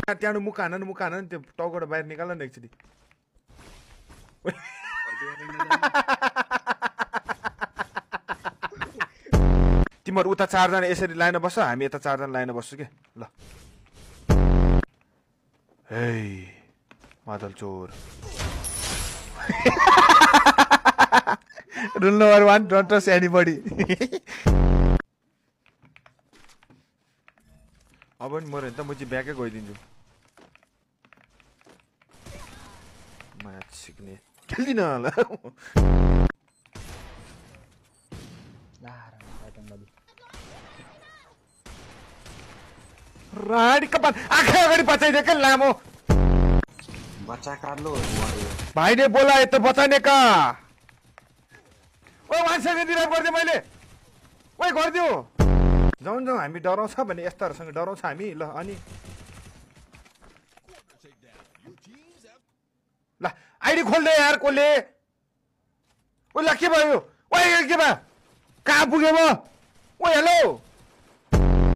त्यहाँ मुख हान नि त्यो टाउकोबाट बाहिर निकाल न एकचोटि तिमीहरू उता 4 जना यसरी लाइन बस्छ हामी यता 4 जना लाइन बस्छु के ल हे मादल चोर Rule number 1, don't trust anybody. अब नि मरे त म चाहिँ ब्याकै गइदिन्छु म्याच सिक्ने खेल्दिन होला राडी कपाल आँखा अगाडि बचाइदियो के लामो बच्चा काट्लो भाइले बोलाए त बचाउने का ओ 1 सेकेन्ड दिएर गर्दै मैले ओइ गर्दियो जाउँ हामी डराउँछ भने यस्ताहरुसँग डराउँछ हामी ल अनि ल आइडी खोल्दे यार कोले ओ ल के भयो ओइ के भयो कहाँ पुगे म ओ हेलो